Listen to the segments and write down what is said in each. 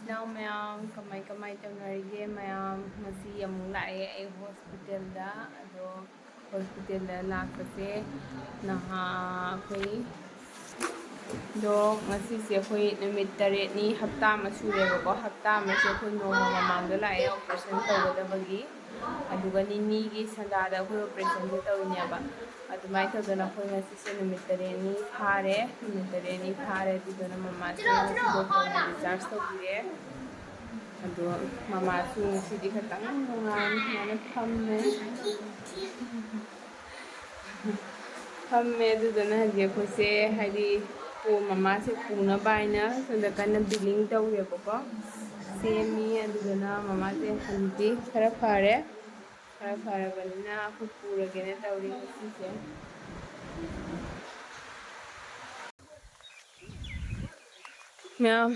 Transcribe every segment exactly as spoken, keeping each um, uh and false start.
ꯏꯅꯥꯎ ꯃꯌꯥꯝ, ꯀꯃꯥꯏ ꯀꯃꯥꯏ ꯇꯧꯅꯔꯤꯒꯦ ꯃꯌꯥꯝ? ꯉꯁꯤ ꯑꯃꯨꯛ ꯂꯥꯛꯑꯦ ꯑꯩ ꯍꯣꯁꯄꯤꯇꯥꯜꯗ꯫ ꯑꯗꯣ ꯍꯣꯁꯄꯤꯇꯥꯜꯗ ꯂꯥꯛꯄꯁꯦ ꯅꯍꯥ ꯑꯩꯈꯣꯏ ꯗꯣ ꯉꯁꯤꯁꯦ ꯑꯩꯈꯣꯏ ꯅꯨꯃꯤꯠ ꯇꯔꯦꯠꯅꯤ, ꯍꯞꯇꯥ ꯑꯃ ꯁꯨꯔꯦꯕꯀꯣ꯫ ꯍꯞꯇꯥ ꯑꯃꯁꯦ ꯑꯩꯈꯣꯏ ꯅꯣꯡꯃ ꯃꯃꯥꯡꯗ ꯂꯥꯛꯑꯦ ꯑꯣꯄꯔꯦꯁꯟ ꯇꯧꯒꯗꯕꯒꯤ, ꯑꯗꯨꯒ ꯅꯤꯅꯤꯒꯤ ꯁꯟꯗꯥꯗ ꯑꯩꯈꯣꯏ ꯑꯣꯄꯔꯦꯁꯟꯁꯦ ꯇꯧꯔꯤꯅꯦꯕ꯫ ꯑꯗꯨꯃꯥꯏꯅ ꯇꯧꯗꯅ ꯑꯩꯈꯣꯏ ꯉꯁꯤꯁꯦ ꯅꯨꯃꯤꯠ ꯇꯔꯦꯠꯅꯤ ꯐꯥꯔꯦ꯫ ꯅꯨꯃꯤꯠ ꯇꯔꯦꯠꯅꯤ ꯐꯥꯔꯦ꯫ ꯑꯗꯨꯗꯨꯅ ꯃꯃꯥꯁꯦ ꯉꯁꯤ ꯗꯣꯛꯇꯔꯅ ꯗꯤꯆꯥꯔꯖ ꯇꯧꯕꯤꯔꯦ꯫ ꯑꯗꯣ ꯃꯃꯥꯁꯨ ꯉꯁꯤꯗꯤ ꯈꯤꯇꯪ ꯅꯨꯡꯉꯥꯏ, ꯁꯨꯃꯥꯏꯅ ꯐꯝꯃꯦ꯫ ꯐꯝꯃꯦ꯫ ꯑꯗꯨꯗꯨꯅ ꯍꯧꯖꯤꯛ ꯑꯩꯈꯣꯏꯁꯦ ꯍꯥꯏꯗꯤ ꯄꯣ-, ꯃꯃꯥꯁꯦ ꯄꯨꯅꯕ ꯍꯥꯏꯅ ꯁꯣꯝꯗ ꯀꯟꯅ ꯕꯤꯂꯤꯡ ꯇꯧꯔꯦꯕꯀꯣ, ꯁꯦꯝꯃꯤ꯫ ꯑꯗꯨꯗꯨꯅ ꯃꯃꯥꯁꯦ ꯍꯧꯖꯤꯛꯇꯤ ꯈꯔ ꯐꯔꯦ꯫ ꯈꯔ ꯐꯔꯕꯅꯤꯅ ꯑꯩꯈꯣꯏ ꯄꯨꯔꯒꯦꯅ ꯇꯧꯔꯤ ꯉꯁꯤꯁꯦ꯫ ꯃꯌꯥꯝ,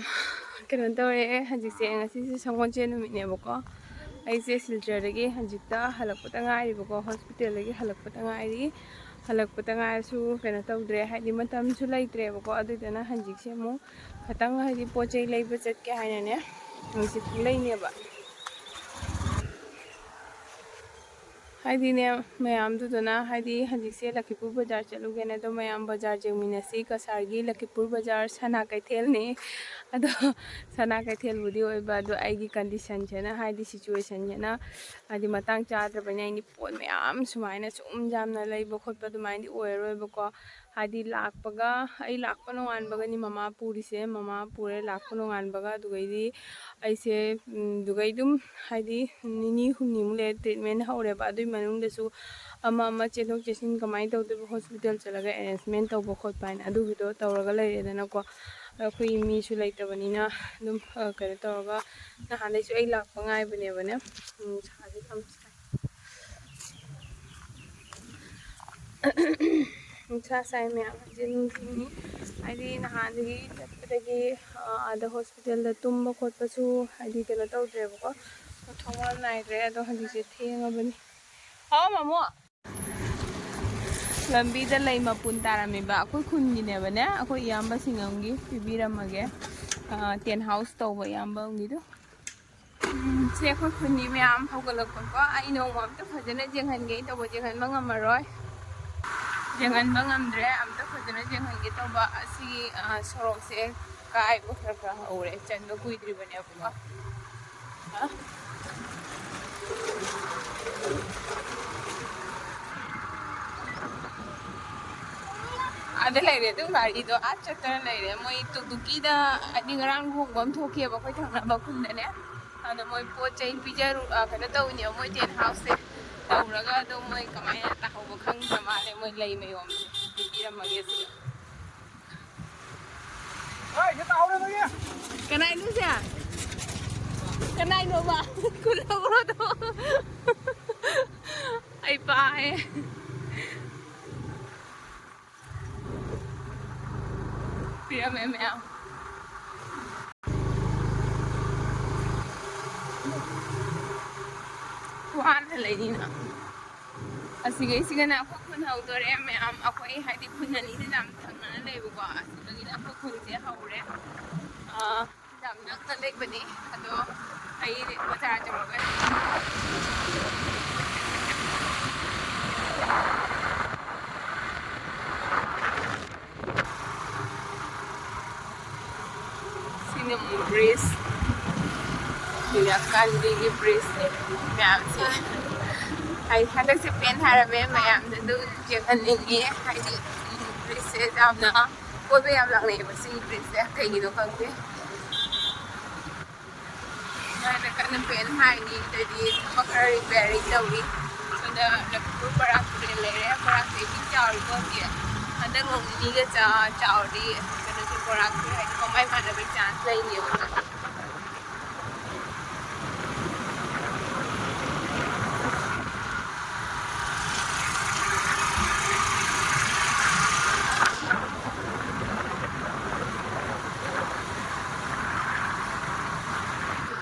ꯀꯩꯅꯣ ꯇꯧꯔꯦ, ꯍꯧꯖꯤꯛꯁꯦ, ꯉꯁꯤꯁꯦ ꯁꯪꯒꯣꯜꯁꯦꯟ ꯅꯨꯃꯤꯠꯅꯦꯕꯀꯣ꯫ ꯑꯩꯁꯦ ꯁꯤꯜꯆꯔꯗꯒꯤ ꯍꯧꯖꯤꯛꯇ ꯍꯜꯂꯛꯄꯗ ꯉꯥꯏꯔꯤꯕꯀꯣ, ꯍꯣꯁꯄꯤꯇꯥꯜꯗꯒꯤ ꯍꯜꯂꯛꯄꯗ ꯉꯥꯏꯔꯤ꯫ ꯍꯜꯂꯛꯄꯗ ꯉꯥꯏꯔꯁꯨ ꯀꯩꯅꯣ ꯇꯧꯗ꯭ꯔꯦ, ꯍꯥꯏꯗꯤ ꯃꯇꯝꯁꯨ ꯂꯩꯇ꯭ꯔꯦꯕꯀꯣ꯫ ꯑꯗꯨꯗꯨꯅ ꯍꯧꯖꯤꯛꯁꯦ ꯑꯃꯨꯛ ꯈꯤꯇꯪ ꯍꯥꯏꯗꯤ ꯄꯣꯠ ꯆꯩ ꯂꯩꯕ ꯆꯠꯀꯦ ꯍꯥꯏꯅꯅꯦ, ꯍꯧꯖꯤꯛ ꯂꯩꯅꯦꯕ꯫ ꯍꯥꯏꯗꯤꯅꯦ, ꯃꯌꯥꯝꯗꯨꯗꯅ ꯍꯥꯏꯗꯤ ꯍꯧꯖꯤꯛꯁꯦ ꯂꯈꯤꯄꯨꯔ ꯕꯖꯥꯔ ꯆꯠꯂꯨꯒꯦꯅ꯫ ꯑꯗꯣ ꯃꯌꯥꯝ ꯕꯖꯥꯔ ꯌꯦꯡꯃꯤꯟꯅꯁꯤ꯫ ꯀꯁꯥꯔꯒꯤ ꯂꯈꯤꯄꯨꯔ ꯕꯖꯥꯔ ꯁꯅꯥ ꯀꯩꯊꯦꯜꯅꯤ꯫ ꯑꯗꯣ ꯁꯅꯥ ꯀꯩꯊꯦꯜꯕꯨꯗꯤ ꯑꯣꯏꯕ, ꯑꯗꯣ ꯑꯩꯒꯤ ꯀꯟꯗꯤꯁꯟꯁꯤꯅ ꯍꯥꯏꯗꯤ ꯁꯤꯆꯨꯋꯦꯁꯟꯁꯤꯅ ꯍꯥꯏꯗꯤ ꯃꯇꯥꯡ ꯆꯥꯗ꯭ꯔꯕꯅꯤꯅ ꯑꯩꯗꯤ ꯄꯣꯠ ꯃꯌꯥꯝ ꯁꯨꯃꯥꯏꯅ ꯁꯨꯝ ꯌꯥꯝꯅ ꯂꯩꯕ ꯈꯣꯠꯄ ꯑꯗꯨꯃꯥꯏꯅꯗꯤ ꯑꯣꯏꯔꯔꯣꯏꯕꯀꯣ꯫ ꯍꯥꯏꯗꯤ ꯂꯥꯛꯄꯒ, ꯑꯩ ꯂꯥꯛꯄ ꯅꯣꯡꯉꯥꯟꯕꯒꯅꯤ ꯃꯃꯥ ꯄꯨꯔꯤꯁꯦ꯫ ꯃꯃꯥ ꯄꯨꯔꯦ ꯂꯥꯛꯄ ꯅꯣꯡꯉꯥꯟꯕꯒ꯫ ꯑꯗꯨꯒꯩꯗꯤ ꯑꯩꯁꯦ, ꯎꯝ, ꯑꯗꯨꯒꯩ ꯑꯗꯨꯝ ꯍꯥꯏꯗꯤ ꯅꯤꯅꯤ ꯍꯨꯝꯅꯤꯃꯨꯛ ꯂꯩꯔ ꯇ꯭ꯔꯤꯠꯃꯦꯟ ꯍꯧꯔꯦꯕ꯫ ꯑꯗꯨꯏ ꯃꯅꯨꯡꯗꯁꯨ ꯑꯃ ꯑꯃ ꯆꯦꯟꯊꯣꯛ ꯆꯦꯟꯁꯤꯟ ꯀꯃꯥꯏꯅ ꯇꯧꯗꯣꯏꯕ, ꯍꯣꯁꯄꯤꯇꯥꯜ ꯆꯠꯂꯒ ꯑꯦꯔꯦꯟꯖꯃꯦꯟ ꯇꯧꯕ ꯈꯣꯠꯄ ꯍꯥꯏꯅ ꯑꯗꯨꯒꯤꯗꯣ ꯇꯧꯔꯒ ꯂꯩꯔꯦꯗꯅꯀꯣ꯫ ꯑꯩꯈꯣꯏ ꯃꯤꯁꯨ ꯂꯩꯇꯕꯅꯤꯅ ꯑꯗꯨꯝ, ꯑ, ꯀꯩꯅꯣ ꯇꯧꯔꯒ ꯅꯍꯥꯟꯗꯩꯁꯨ ꯑꯩ ꯂꯥꯛꯄ ꯉꯥꯏꯕꯅꯦꯕꯅꯦ꯫ ꯎꯝ, ꯁꯥꯁꯦ ꯌꯥꯝ ꯁꯥꯏ꯫ ꯅꯨꯡꯁꯥ ꯁꯥꯏ ꯃꯌꯥꯝ, ꯍꯧꯖꯤꯛ ꯅꯨꯡꯊꯤꯜꯒꯤ ꯍꯥꯏꯗꯤ ꯅꯍꯥꯟꯗꯒꯤ ꯆꯠꯄꯗꯒꯤ, ꯑ, ꯑꯥꯗ ꯍꯣꯁꯄꯤꯇꯥꯜꯗ ꯇꯨꯝꯕ ꯈꯣꯠꯄꯁꯨ ꯍꯥꯏꯗꯤ ꯀꯩꯅꯣ ꯇꯧꯗ꯭ꯔꯦꯕꯀꯣ, ꯊꯋꯥ ꯅꯥꯏꯗ꯭ꯔꯦ꯫ ꯑꯗꯣ ꯍꯧꯖꯤꯛꯁꯦ ꯊꯦꯡꯉꯕꯅꯤ꯫ ꯍꯥꯎ ꯃꯃꯣ꯫ ꯂꯝꯕꯤꯗ ꯂꯩ ꯃꯄꯨꯟ ꯇꯥꯔꯝꯃꯤꯕ ꯑꯩꯈꯣꯏ ꯈꯨꯟꯒꯤꯅꯦꯕꯅꯦ, ꯑꯩꯈꯣꯏ ꯏꯌꯥꯝꯕ ꯁꯤꯡꯉꯝꯒꯤ ꯄꯤꯕꯤꯔꯝꯃꯒꯦ꯫ ꯇꯦꯟ ꯍꯥꯎꯁ ꯇꯧꯕ ꯏꯌꯥꯝꯕ ꯑꯃꯒꯤꯗꯣ꯫ ꯎꯝ, ꯁꯦ ꯑꯩꯈꯣꯏ ꯈꯨꯟꯒꯤ ꯃꯌꯥꯝ ꯍꯧꯒꯠꯂꯛꯄꯀꯣ꯫ ꯑꯩ ꯅꯣꯡꯃ ꯑꯝꯇ ꯐꯖꯅ ꯌꯦꯡꯍꯟꯒꯦ ꯇꯧꯕ, ꯌꯦꯡꯍꯟꯕ ꯉꯝꯃꯔꯣꯏ꯫ ꯌꯦꯡꯍꯟꯕ ꯉꯝꯗ꯭ꯔꯦ꯫ ꯑꯝꯇ ꯐꯖꯅ ꯌꯦꯡꯍꯟꯒꯦ ꯇꯧꯕ꯫ ꯑꯁꯤꯒꯤ, ꯑ, ꯁꯣꯔꯣꯛꯁꯦ ꯀꯥꯏꯕ ꯈꯔ ꯈꯔ ꯍꯧꯔꯦ, ꯆꯟꯕ ꯀꯨꯏꯗ꯭ꯔꯤꯕꯅꯦꯕꯀꯣ꯫ ꯑ? ꯑꯥꯗ ꯂꯩꯔꯦ ꯑꯗꯨꯝ, ꯒꯥꯔꯤꯗꯣ ꯑꯥ ꯆꯠꯇꯅ ꯂꯩꯔꯦ꯫ ꯃꯣꯏ ꯇꯨꯛꯇꯨꯀꯤꯗ ꯍꯥꯏꯗꯤ ꯉꯔꯥꯡ ꯂꯨꯍꯣꯡꯕ ꯑꯃ ꯊꯣꯛꯈꯤꯑꯕ ꯑꯩꯈꯣꯏ ꯊꯪꯅꯕ ꯈꯨꯟꯗꯅꯦ꯫ ꯑꯗꯣ ꯃꯣꯏ ꯄꯣꯠ ꯆꯩ ꯄꯤꯖꯔꯨ-, ꯑ, ꯀꯩꯅꯣ ꯇꯧꯅꯦꯕ, ꯃꯣꯏ ꯇꯦꯟ ꯍꯥꯎꯁꯁꯦ ꯇꯧꯔꯒ꯫ ꯑꯗꯣ ꯃꯣꯏ ꯀꯃꯥꯏꯅ ꯇꯥꯍꯧꯕ ꯈꯪꯗ꯭ꯔ ꯃꯥꯜꯂꯦ, ꯃꯣꯏ ꯂꯩ ꯃꯌꯣꯝꯁꯦ ꯄꯤꯕꯤꯔꯝꯃꯒꯦ ꯁꯤꯗ꯫ ꯀꯅꯥꯏꯅꯣ ꯁꯦ? ꯀꯅꯥꯏꯅꯣꯕ? ꯈꯨꯜꯂꯧꯔꯣꯗꯣ꯫ ꯑꯩ ꯄꯥꯏ꯫ ꯄꯤꯔꯝꯃꯦ ꯃꯌꯥꯝ꯫ ꯋꯥꯅ ꯂꯩꯅꯤꯅ꯫ ꯑꯁꯤꯒꯩꯁꯤꯒꯅ ꯑꯩꯈꯣꯏ ꯈꯨꯟ ꯍꯧꯗꯣꯔꯦ ꯃꯌꯥꯝ꯫ ꯑꯩꯈꯣꯏ ꯍꯥꯏꯗꯤ ꯈꯨꯟ ꯑꯅꯤꯁꯦ ꯌꯥꯝ ꯊꯪꯅꯅ ꯂꯩꯕꯀꯣ꯫ ꯑꯁꯤꯗꯒꯤꯅ ꯑꯩꯈꯣꯏ ꯈꯨꯟꯁꯦ ꯍꯧꯔꯦ꯫ ꯑꯥ, ꯌꯥꯝ ꯅꯛꯅ ꯂꯩꯕꯅꯤ꯫ ꯑꯗꯣ ꯑꯩ ꯕꯖꯥꯔ ꯇꯧꯔꯒ ꯁꯤꯅ ꯑꯃꯨꯛ ꯕ꯭ꯔꯤꯖ꯫ ꯁꯤꯅ ꯀꯥꯟꯗꯤꯒꯤ ꯕ꯭ꯔꯤꯖꯅꯦ ꯃꯌꯥꯝꯁꯦ꯫ ꯑꯩ ꯍꯟꯗꯛꯁꯦ ꯄꯦꯟ ꯍꯥꯏꯔꯝꯃꯦ ꯃꯌꯥꯝꯗ ꯑꯗꯨ ꯌꯦꯡꯍꯟꯅꯤꯡꯉꯦ꯫ ꯍꯥꯏꯗꯤ ꯕ꯭ꯔꯤꯖꯁꯦ ꯌꯥꯝꯅ ꯀꯣꯏꯕ ꯌꯥꯝ ꯂꯥꯛꯅꯩꯌꯦꯕ ꯁꯤꯒꯤ ꯕ꯭ꯔꯤꯖꯁꯦ꯫ ꯀꯩꯒꯤꯅꯣ ꯈꯪꯗꯦ꯫ ꯃꯥꯅ ꯀꯟꯅ ꯄꯦꯟ ꯍꯥꯏꯅꯤ꯫ ꯑꯗꯩꯗꯤ ꯊꯕꯛ ꯈꯔ ꯔꯤꯄꯤꯌꯥꯔꯤꯡ ꯇꯧꯔꯤ꯫ ꯑꯗꯨꯅ ꯂꯈꯤꯄꯨꯔ ꯕꯔꯥꯛ ꯇꯨꯔꯦꯜ ꯂꯩꯔꯦ꯫ ꯕꯔꯥꯛꯁꯦ ꯏꯁꯤꯡ ꯆꯥꯎꯔꯤꯀꯣ ꯍꯧꯖꯤꯛ꯫ ꯍꯟꯗꯛ ꯅꯣꯡ ꯅꯤꯅꯤꯒ ꯆꯥ-, ꯆꯥꯎꯔꯗꯤ ꯀꯩꯅꯣꯁꯦ, ꯕꯔꯥꯛꯁꯦ ꯍꯥꯏꯗꯤ ꯃꯃꯥꯏ ꯃꯥꯟꯅꯕꯒꯤ ꯆꯥꯟꯁ ꯂꯩꯅꯦꯕ꯫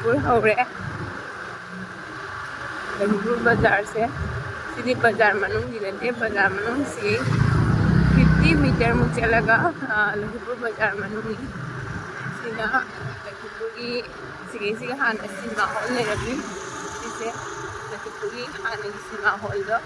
ꯄꯨꯔ ꯍꯧꯔꯦ꯫ ꯂꯈꯤꯄꯨꯔ ꯕꯖꯥꯔꯁꯦ꯫ ꯁꯤꯗꯤ ꯕꯖꯥꯔ ꯃꯅꯨꯡꯒꯤ ꯅꯠꯇꯦ, ꯕꯖꯥꯔ ꯃꯅꯨꯡꯁꯤ ꯐꯤꯐꯇꯤ ꯃꯤꯇꯔꯃꯨꯛ ꯆꯠꯂꯒ, ꯑ, ꯂꯈꯤꯄꯨꯔ ꯕꯖꯥꯔ ꯃꯅꯨꯡꯅꯤ꯫ ꯁꯤ ꯑꯩꯅ ꯂꯛꯈꯤꯄꯨꯔꯒꯤ ꯁꯤꯒꯩꯁꯤꯒ ꯍꯥꯟꯅ ꯁꯤꯅꯦꯃꯥ ꯍꯣꯜ ꯂꯩꯔꯝꯃꯤ꯫ ꯁꯤꯁꯦ ꯂꯛꯈꯤꯄꯨꯔꯒꯤ ꯍꯥꯟꯅꯒꯤ ꯁꯤꯅꯦꯃꯥ ꯍꯣꯜꯗꯣ꯫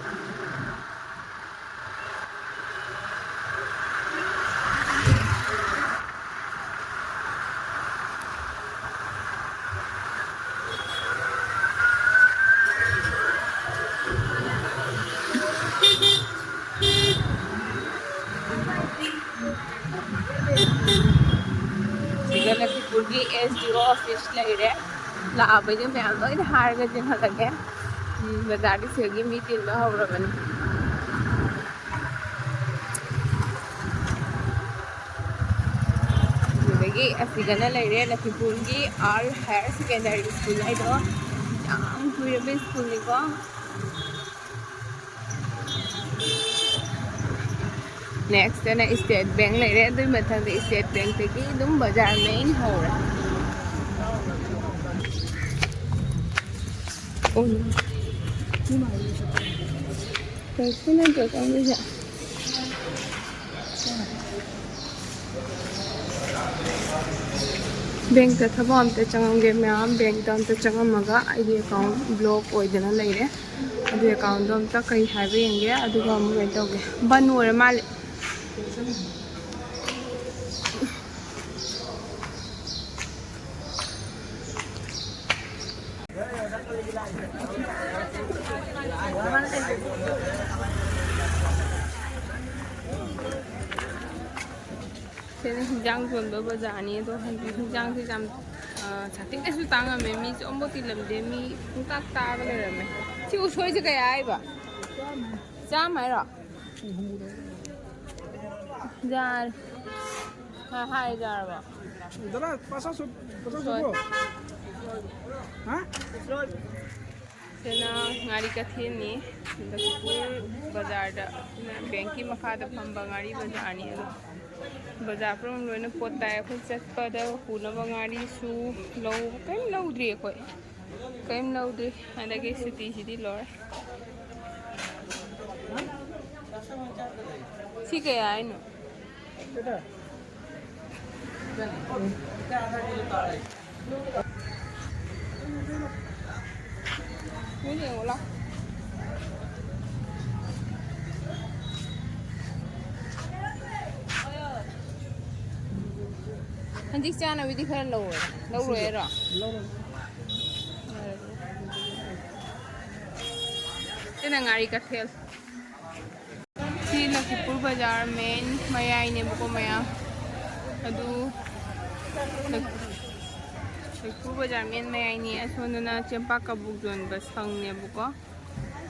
ꯁꯤꯗ ꯂꯛꯈꯤꯄꯨꯔꯒꯤ ꯑꯦꯁ ꯗꯤ ꯑꯣ ꯑꯣꯐꯤꯁ ꯂꯩꯔꯦ꯫ ꯂꯥꯛꯑꯕꯩꯗꯤ ꯃꯌꯥꯝ ꯂꯣꯏꯅ ꯍꯥꯏꯔꯒ ꯆꯦꯟꯍꯜꯂꯒꯦ꯫ ꯎꯝ, ꯕꯖꯥꯔꯗ ꯁꯤꯗꯒꯤ ꯃꯤ ꯇꯤꯟꯕ ꯍꯧꯔꯕꯅꯤ꯫ ꯑꯗꯨꯗꯒꯤ ꯑꯁꯤꯗꯅ ꯂꯩꯔꯦ ꯂꯛꯈꯤꯄꯨꯔꯒꯤ ꯑꯥꯔ ꯍꯥꯌꯔ ꯁꯦꯀꯦꯟꯗꯔꯤ ꯁ꯭ꯀꯨꯜ ꯍꯥꯏꯗꯣ꯫ ꯌꯥꯝ ꯀꯨꯏꯔꯕ ꯁ꯭ꯀꯨꯜꯅꯤꯀꯣ꯫ ꯅꯦꯛꯁꯇꯅ ꯏꯁꯇꯦꯠ ꯕꯦꯡꯛ ꯂꯩꯔꯦ꯫ ꯑꯗꯨꯒꯤ ꯃꯊꯪꯗ ꯏꯁꯇꯦꯠ ꯕꯦꯡꯛꯇꯒꯤ ꯑꯗꯨꯝ ꯕꯖꯥꯔ ꯃꯦꯟ ꯍꯧꯔꯦ꯫ ꯑꯣ, ꯀꯩꯁꯨ ꯅꯠꯇ꯭ꯔꯣ ꯆꯪꯗꯣꯏꯁꯦ? ꯕꯦꯡꯛꯇ ꯊꯕꯛ ꯑꯝꯇ ꯆꯪꯉꯝꯒꯦ ꯃꯌꯥꯝ꯫ ꯕꯦꯡꯛꯇ ꯑꯝꯇ ꯆꯪꯉꯝꯃꯒ ꯑꯩꯒꯤ ꯑꯦꯀꯥꯎꯟ ꯕ꯭ꯂꯣꯛ ꯑꯣꯏꯗꯅ ꯂꯩꯔꯦ꯫ ꯑꯗꯨ ꯑꯦꯀꯥꯎꯟꯗꯣ ꯑꯝꯇ ꯀꯩ ꯍꯥꯏꯕ ꯌꯦꯡꯒꯦ, ꯑꯗꯨꯒ ꯑꯃꯨꯛ ꯀꯩꯅꯣ ꯇꯧꯒꯦ꯫ ꯕꯟ ꯑꯣꯏꯔ ꯃꯥꯜꯂꯦ꯫ ꯁꯤꯅ ꯍꯤꯟꯖꯥꯡ ꯌꯣꯟꯕ ꯕꯖꯥꯔꯅꯤ꯫ ꯑꯗꯣ ꯍꯧꯖꯤꯛ ꯍꯤꯟꯖꯥꯡꯁꯦ ꯌꯥꯝ, ꯑ, ꯁꯥꯊꯤꯅꯁꯨ ꯇꯥꯡꯉꯝꯃꯦ꯫ ꯃꯤꯁꯨ ꯑꯝꯐꯥꯎ ꯇꯤꯜꯂꯝꯗꯦ꯫ ꯃꯤ ꯄꯨꯡꯇꯥꯛ ꯇꯥꯛꯑꯒ ꯂꯩꯔꯝꯃꯦ꯫ ꯁꯤ ꯎꯁꯣꯏꯁꯦ ꯀꯌꯥ ꯍꯥꯏꯕ? ꯆꯥꯝꯃ ꯍꯥꯏꯔꯣ? ꯌꯥꯔꯦ꯫ ꯍꯥꯏ, ꯍꯥꯏ, ꯌꯥꯔꯕꯣ? ꯗꯗꯥ, ꯄꯥꯁꯥ ꯁꯨ-, ꯄꯥꯁꯥ ꯁꯨꯕ꯭ꯔꯣ? ꯍꯥ? ꯁꯤꯅ ꯉꯥꯔꯤ ꯀꯩꯊꯦꯜꯅꯤ, ꯂꯛꯈꯤꯄꯨꯔ ꯕꯖꯥꯔꯗ, ꯕꯦꯡꯛꯀꯤ ꯃꯈꯥꯗ ꯐꯝꯕ ꯉꯥꯔꯤ ꯕꯖꯥꯔꯅꯤ꯫ ꯑꯗꯣ ꯕꯖꯥꯔ ꯄꯨꯝꯅꯃꯛ ꯂꯣꯏꯅ ꯄꯣꯠ ꯇꯥꯏ꯫ ꯑꯩꯈꯣꯏ ꯆꯠꯄꯗ ꯄꯨꯅꯕ ꯉꯥꯔꯤꯁꯨ ꯂꯧ-, ꯀꯔꯤꯝ ꯂꯧꯗ꯭ꯔꯤ ꯑꯩꯈꯣꯏ꯫ ꯀꯔꯤꯝ ꯂꯧꯗ꯭ꯔꯤ꯫ ꯍꯟꯗꯛꯀꯤ ꯁꯨꯇꯤꯁꯤꯗꯤ ꯂꯣꯏꯔꯦ꯫ ꯁꯤ ꯀꯌꯥ ꯍꯥꯏꯅꯣ? ꯍꯧꯖꯤꯛ ꯆꯥꯅꯕꯤꯗꯤ ꯈꯔ ꯂꯧꯔꯣꯏ꯫ ꯂꯧꯔꯣꯏ ꯍꯥꯏꯔꯣ? ꯁꯤꯅ ꯉꯥꯔꯤ ꯀꯩꯊꯦꯜ꯫ ꯁꯤ ꯂꯈꯤꯄꯨꯔ ꯕꯖꯥꯔ ꯃꯦꯟ ꯃꯌꯥꯏꯅꯦꯕꯀꯣ ꯃꯌꯥꯝ꯫ ꯑꯗꯨ ꯂꯈꯤꯄꯨꯔ ꯕꯖꯥꯔ ꯃꯦꯟ ꯃꯌꯥꯏꯅꯤ꯫ ꯑꯁꯣꯝꯗꯅ ꯆꯦꯝꯄꯥꯛ ꯀꯕꯣꯛ ꯌꯣꯟꯕ ꯁꯪꯅꯦꯕꯀꯣ꯫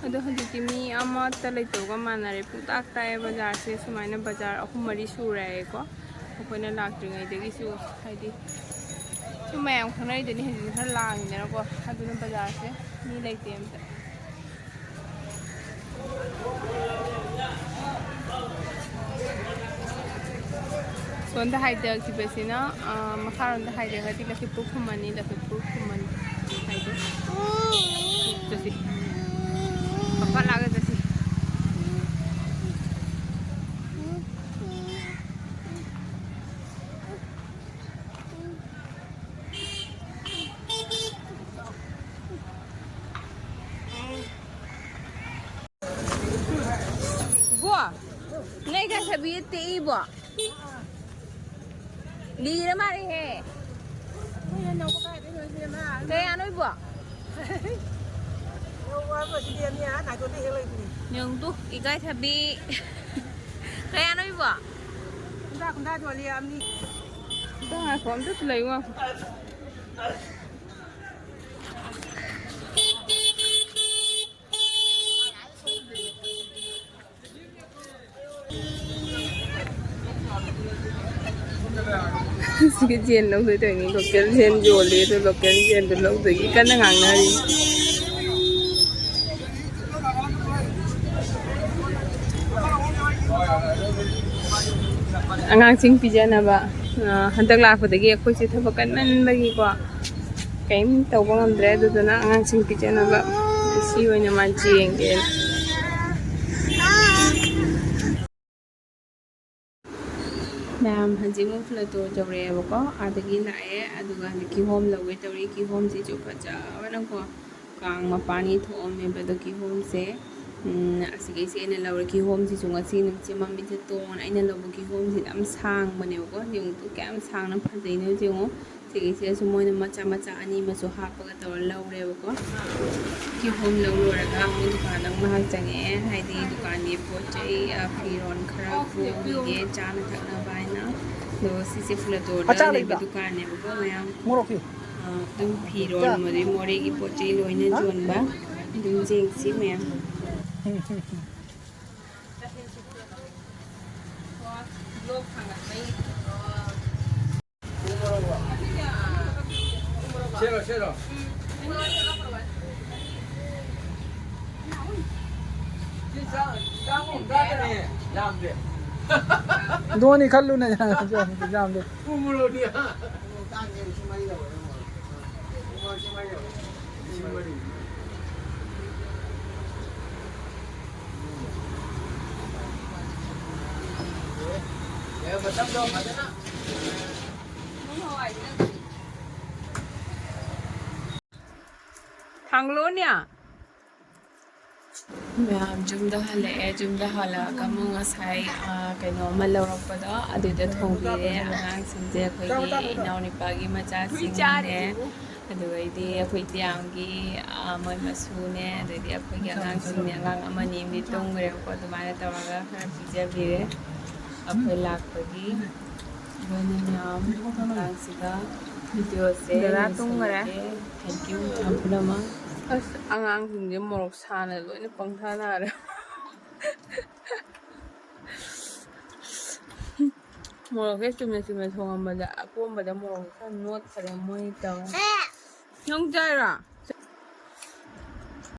ꯑꯗꯣ ꯍꯧꯖꯤꯛꯇꯤ ꯃꯤ ꯑꯃꯠꯇ ꯂꯩꯇꯕꯒ ꯃꯥꯟꯅꯔꯦ꯫ ꯄꯨꯡꯇꯥꯛ ꯇꯥꯛꯑꯦ ꯕꯖꯥꯔꯁꯦ꯫ ꯁꯨꯃꯥꯏꯅ ꯕꯖꯥꯔ ꯑꯍꯨꯝ ꯃꯔꯤ ꯁꯨꯔꯦ ꯍꯥꯏꯌꯦꯀꯣ꯫ ꯑꯩꯈꯣꯏꯅ ꯂꯥꯛꯇ꯭ꯔꯤꯉꯩꯗꯒꯤꯁꯨ ꯍꯥꯏꯗꯤ ꯁꯨꯝ ꯃꯌꯥꯝ ꯈꯪꯅꯩꯗꯨꯅꯤ ꯍꯧꯖꯤꯛꯇꯤ ꯈꯔ ꯂꯥꯡꯉꯤꯗꯅꯀꯣ꯫ ꯑꯗꯨꯅ ꯕꯖꯥꯔꯁꯦ ꯃꯤ ꯂꯩꯇꯦ ꯑꯝꯇ꯫ ꯁꯣꯝꯗ ꯍꯥꯏꯊꯈꯤꯕꯁꯤꯅ, ꯑ, ꯃꯈꯥꯔꯣꯝꯗ ꯍꯥꯏꯊꯔꯒꯗꯤ ꯂꯈꯤꯄꯨꯔ ꯈꯨꯃꯟꯅꯤ, ꯂꯈꯤꯄꯨꯔ ꯈꯨꯃꯟ ꯍꯥꯏꯗꯣ꯫ ꯆꯠꯁꯤ꯫ ꯄꯥꯄꯥ ꯂꯥꯛꯑꯒ ꯆꯠꯁꯤ꯫ ꯏꯕꯣ, ꯅꯣꯏ ꯀꯥꯏ ꯁꯥꯕꯤ ꯇꯦꯛꯏꯕꯣ? ꯂꯤꯔ ꯃꯥꯜꯂꯦꯍꯦ꯫ ꯀꯌꯥꯅꯣ ꯏꯕꯣ? ꯌꯦꯡꯉꯨ ꯇꯨ, ꯏꯀꯥꯏꯊꯕꯤ꯫ ꯀꯌꯥꯅꯣ ꯏꯕꯣ? ꯀꯨꯟꯊ꯭ꯔꯥ, ꯀꯨꯟꯊ꯭ꯔꯥ ꯌꯣꯜꯂꯤ, ꯑꯅꯤ꯫ ꯑꯝꯇ ꯉꯥꯏꯈꯣ, ꯑꯝꯇ ꯂꯩꯌꯨ ꯉꯥꯏꯈꯣ꯫ ꯁꯤꯒꯤ ꯌꯦꯟ ꯂꯧꯗꯣꯏ ꯇꯧꯔꯤꯅꯤ꯫ ꯂꯣꯀꯦꯜ ꯌꯦꯟ ꯌꯣꯜꯂꯤ, ꯑꯗꯣ ꯂꯣꯀꯦꯜ ꯌꯦꯟꯗꯣ ꯂꯧꯗꯣꯏꯒꯤ ꯀꯟꯅ ꯉꯥꯡꯅꯔꯤ꯫ ꯑꯉꯥꯡꯁꯤꯡ ꯄꯤꯖꯅꯕ, ꯑ, ꯍꯟꯗꯛ ꯂꯥꯛꯄꯗꯒꯤ ꯑꯩꯈꯣꯏꯁꯦ ꯊꯕꯛ ꯀꯟꯃꯟꯕꯒꯤꯀꯣ, ꯀꯔꯤꯝ ꯇꯧꯕ ꯉꯝꯗ꯭ꯔꯦ꯫ ꯑꯗꯨꯗꯨꯅ ꯑꯉꯥꯡꯁꯤꯡ ꯄꯤꯖꯅꯕ ꯁꯤ ꯑꯣꯏꯅ ꯃꯥ ꯌꯦꯡꯒꯦꯅ꯫ ꯃꯌꯥꯝ, ꯍꯧꯖꯤꯛ ꯑꯃꯨꯛ ꯐ꯭ꯂꯦꯇꯣ ꯌꯧꯔꯛꯑꯦꯕꯀꯣ, ꯑꯥꯗꯒꯤ ꯂꯥꯛꯑꯦ꯫ ꯑꯗꯨꯒ ꯍꯧꯖꯤꯛ ꯀꯤꯍꯣꯝ ꯂꯧꯒꯦ ꯇꯧꯔꯤ꯫ ꯀꯤꯍꯣꯝꯁꯤꯁꯨ ꯐꯖꯕꯅꯀꯣ, ꯀꯥꯡ ꯃꯄꯥꯟꯒꯤ ꯊꯣꯛꯑꯝꯃꯦꯕ꯫ ꯑꯗꯣ ꯀꯤꯍꯣꯝꯁꯦ, ꯎꯝ, ꯑꯁꯤꯒꯩꯁꯦ ꯑꯩꯅ ꯂꯧꯔꯦ꯫ ꯀꯤꯍꯣꯝꯁꯤꯁꯨ ꯉꯁꯤ ꯅꯨꯃꯤꯠꯁꯦ ꯃꯃꯤꯠꯁꯦ ꯇꯣꯡꯉꯅ ꯑꯩꯅ ꯂꯧꯕ ꯀꯤꯍꯣꯝꯁꯤꯗꯤ ꯌꯥꯝ ꯁꯥꯡꯕꯅꯦꯕꯀꯣ꯫ ꯌꯦꯡꯉꯨ ꯀꯌꯥꯝ ꯁꯥꯡꯅ ꯐꯖꯩꯅꯣ ꯌꯦꯡꯉꯨ꯫ ꯁꯤꯒꯤꯁꯤꯗꯁꯨ ꯃꯣꯏꯅ ꯃꯆꯥ ꯃꯆꯥ ꯑꯅꯤ ꯑꯃꯁꯨ ꯍꯥꯞꯄꯒ ꯇꯧꯔ ꯂꯧꯔꯦꯕꯀꯣ꯫ ꯀꯤꯍꯣꯝ ꯂꯧ ꯂꯣꯏꯔꯒ ꯑꯃꯨꯛ ꯗꯨꯀꯥꯟꯗ ꯑꯃꯨꯛ ꯉꯥꯏꯍꯥꯛ ꯆꯪꯉꯛꯑꯦ, ꯍꯥꯏꯗꯤ ꯗꯨꯀꯥꯟꯒꯤ ꯄꯣꯠ ꯆꯩ, ꯑ, ꯐꯤꯔꯣꯟ ꯈꯔ ꯍꯣꯡꯈꯤꯒꯦ, ꯆꯥꯅ ꯊꯛꯅꯕ ꯍꯥꯏꯅ꯫ ꯑꯗꯣ ꯁꯤꯁꯦ ꯐ꯭ꯂꯦꯇꯣꯗ ꯑꯆꯥ ꯂꯩꯕ ꯂꯩꯕ꯭ꯔꯥ? ꯗꯨꯀꯥꯟꯅꯦꯕꯀꯣ, ꯃꯌꯥꯝ꯫ ꯃꯣꯔꯣꯛꯀꯤ? ꯑ, ꯑꯗꯨꯝ ꯐꯤꯔꯣꯟ, ꯀꯌꯥ? ꯑꯗꯩ ꯃꯣꯔꯦꯒꯤ ꯄꯣꯠ ꯆꯩ ꯂꯣꯏꯅ ꯍꯥ? ꯌꯣꯟꯕ꯫ ꯑꯗꯨꯝ ꯌꯦꯡꯁꯤ ꯃꯌꯥꯝ꯫ ꯁꯦꯔꯣ, ꯁꯦꯔꯣ꯫ ꯁꯤ ꯆꯥ-, ꯆꯥꯝꯃ ꯍꯨꯝꯗ꯭ꯔꯥꯗꯅꯦ, ꯌꯥꯝꯗꯦ꯫ ꯗꯣꯅꯤ ꯈꯜꯂꯨꯅꯦ, ꯌꯥꯝꯗꯦ, ꯌꯥꯝꯗꯦ꯫ ꯎ ꯃꯣꯔꯣꯛꯅꯤ, ꯍꯥ? ꯂꯤꯁꯤꯡ ꯃꯔꯤ꯫ ꯑꯦ, ꯃꯇꯝꯗꯣ ꯐꯖꯅ꯫ ꯊꯥꯡꯒꯠꯂꯛꯑꯣꯅꯦ꯫ ꯃꯌꯥꯝ ꯌꯨꯝꯗ ꯍꯜꯂꯛꯑꯦ꯫ ꯌꯨꯝꯗ ꯍꯜꯂꯛꯑꯒ ꯑꯃꯨꯛ ꯉꯁꯥꯏ, ꯑ, ꯀꯩꯅꯣ ꯑꯃ ꯂꯧꯔꯛꯄꯗꯣ, ꯑꯗꯨꯗ ꯊꯣꯡꯕꯤꯔꯦ꯫ ꯑꯉꯥꯡꯁꯤꯡꯁꯦ ꯑꯩꯈꯣꯏꯒꯤ ꯏꯅꯥꯎꯅꯨꯄꯥꯒꯤ ꯃꯆꯥꯁꯤꯡꯅꯦ, ꯑꯗꯨꯒꯩꯗꯤ ꯑꯩꯈꯣꯏ ꯇꯤꯌꯥꯝꯒꯤ, ꯑ, ꯃꯣꯏ ꯃꯁꯨꯅꯦ, ꯑꯗꯩꯗꯤ ꯑꯩꯈꯣꯏꯒꯤ ꯑꯉꯥꯡꯁꯤꯡꯅꯦ, ꯑꯉꯥꯡ ꯑꯃꯅꯤ ꯑꯃꯗꯤ ꯇꯨꯝꯈ꯭ꯔꯦꯕꯀꯣ꯫ ꯑꯗꯨꯃꯥꯏꯅ ꯇꯧꯔꯒ ꯈꯔ ꯄꯤꯖꯕꯤꯔꯦ꯫ ꯑꯩꯈꯣꯏ ꯂꯥꯛꯄꯒꯤ ꯂꯣꯏꯅ ꯃꯌꯥꯝ ꯃꯇꯥꯡꯁꯤꯗ ꯚꯤꯗꯤꯑꯣꯁꯦ ꯗꯗꯥ ꯇꯨꯝꯈꯔꯦ꯫ ꯂꯣꯏꯁꯤꯜꯂꯒꯦ꯫ Thank you ꯃꯌꯥꯝ ꯄꯨꯝꯅꯃꯛ꯫ ꯑꯁ, ꯑꯉꯥꯡꯁꯤꯡꯁꯦ ꯃꯣꯔꯣꯛ ꯁꯥꯅ ꯂꯣꯏꯅ ꯄꯪꯊꯥꯅꯔꯦ꯫ ꯃꯣꯔꯣꯛꯁꯦ ꯆꯨꯝꯅ ꯆꯨꯝꯅ ꯊꯣꯡꯉꯝꯕꯗ ꯑꯀꯣꯝꯕꯗ ꯃꯣꯔꯣꯛꯁꯦ ꯈꯔ ꯅꯣꯠꯈꯔꯦ ꯃꯣꯏ ꯇꯧꯔꯦ꯫ ꯅꯪ ꯆꯥꯏꯔꯣ?